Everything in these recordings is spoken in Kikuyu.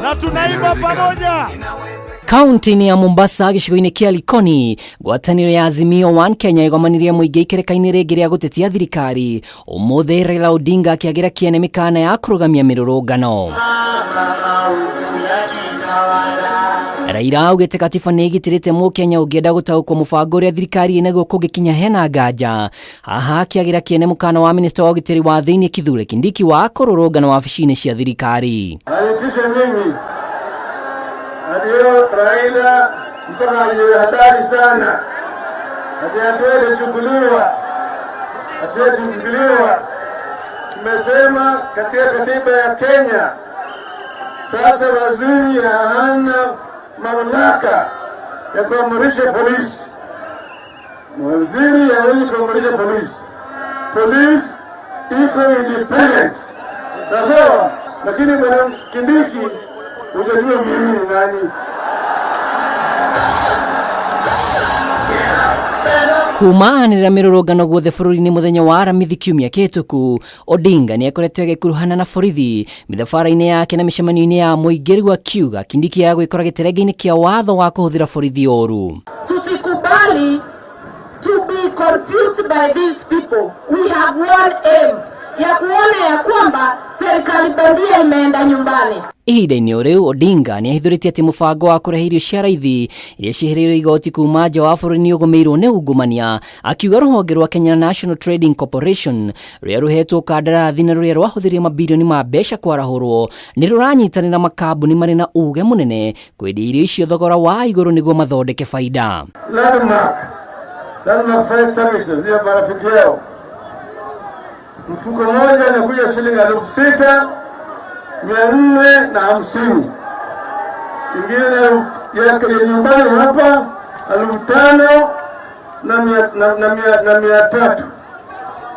na tunaimba pamoja. Kaunti-inĩ ya Mombasa gĩcigo-inĩ kĩa Likoni, ngwatanĩro ya Azimio One Kenya ĩgomanirie mũingĩ ikereka-inĩ rĩngĩ rĩa gũtetia thirikari. Ũmũthĩ Raila Odinga akĩagĩra kĩene mĩkana ya kũrũgamia mĩrũrũngano. Raila augĩte katiba nĩ ĩgitĩrĩte mũkenya ũngĩenda gũtaũkwo mũbango ũrĩa thirikari ĩnaguo kũngĩkinya hena nganja. Haha akĩagĩra kĩene mũkana wa minista wa ũgitĩri wa thĩinĩ Kithure Kindiki wa kũrũrũngana wabici-inĩ cia thirikari. Anitishe mimi ati Raila mpaka ajiwe hatari sana, ati hatua ilichukuliwa, hatua ilichukuliwa. Tumesema katika katiba ya Kenya sasa waziri hana mamlaka ya kuamrisha polisi. Waziri hawezi kuamrisha polisi. Polisi iko independent, sawa. Lakini bwana Kindiki, hujajua mimi ni nani. Kuma anĩrĩra mĩrũrũngano guothe bũrũri-inĩ mũthenya wa Aramithi kiumia kĩhĩtũku, Odinga nĩ akoretwo agĩkuruhana na borithi mĩthabara-inĩ yake na mĩcemanio-inĩ ya mũingĩ, rĩu akiuga Kindiki agwĩkora gĩterenge-inĩ kĩa watho wa kũhũthĩra borithi ũru. Tusikubali to be confused by these people. We have one aim ya kuona ya kwamba serikali bandia imeenda nyumbani. Ihinda-inĩ o rĩu, Odinga nĩ ahithũrĩtie atĩ mũbango wa kũrehe irio cia raithi iria ciehereirwo igoti kuma nja wa bũrũri nĩ ũgũmĩirwo nĩ ungumania, akiuga rũhonge rwa Kenya National Trading Corporation rũrĩa rũhetwo kandarathi na rũrĩa rwahũthĩrire mabirioni ma mbeca kwarahũrwo nĩ rũranyitanĩra makambuni marĩ na uge mũnene kwendia irio icio thogora wa igũrũ nĩguo mathondeke baida. Landmark, Landmark Freight Services ndio marafiki yao. Mfuko mmoja inakuja shilingi 6,450, ingine ya nyumbani hapa 5,300.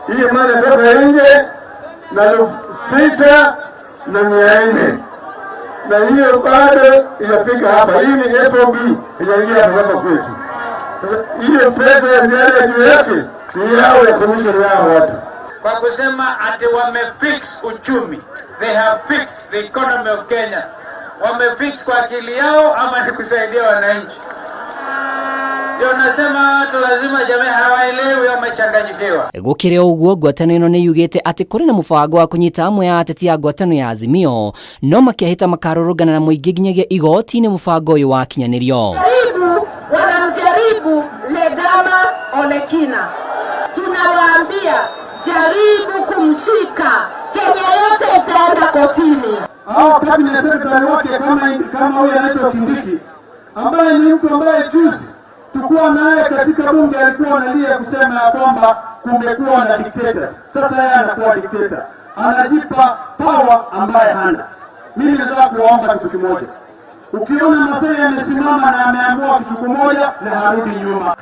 Hii mali toka nje na 6,400, na hiyo bado ijafika hapa. Hii ni FOB, ijaingia hapa kwetu. Sasa hiyo pesa ya ziada juu yake ni yao ya commission yao watu kwa kusema ati wamefix uchumi, they have fixed the economy of Kenya. Wamefix kwa akili yao ama ni kusaidia wananchi? Ndio nasema watu lazima jamii hawaelewi, wamechanganyikiwa. Gũkĩrĩ o ũguo, ngwatanĩro ĩno nĩ yugĩte atĩ kũrĩ na mũbango wa kũnyita amwe a ateti a ngwatanĩro ya Azimio no makĩahĩta makarũrũngana na mũingĩ nginyagia igoti-inĩ mũbango ũyũ wakinyanĩrio. Jaribu, wanamjaribu Ledama Olekina, tunawaambia jaribu kumshika, Kenya yote itaenda kotini. Hao cabinet secretary wake kama huyu anaitwa Kindiki, ambaye ni mtu ambaye juzi tukuwa naye katika bunge alikuwa analia kusema ya kwamba kumekuwa na dictators. Sasa yeye anakuwa dictator, anajipa power ambaye hana. Mimi nataka kuwaomba kitu kimoja. Ukiona Masai amesimama na ameamua kitu kimoja na harudi nyuma.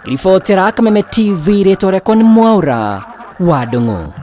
Ribotera Kameme TV, rĩtwa rĩakwa nĩ Mwaura wa Ndung'u.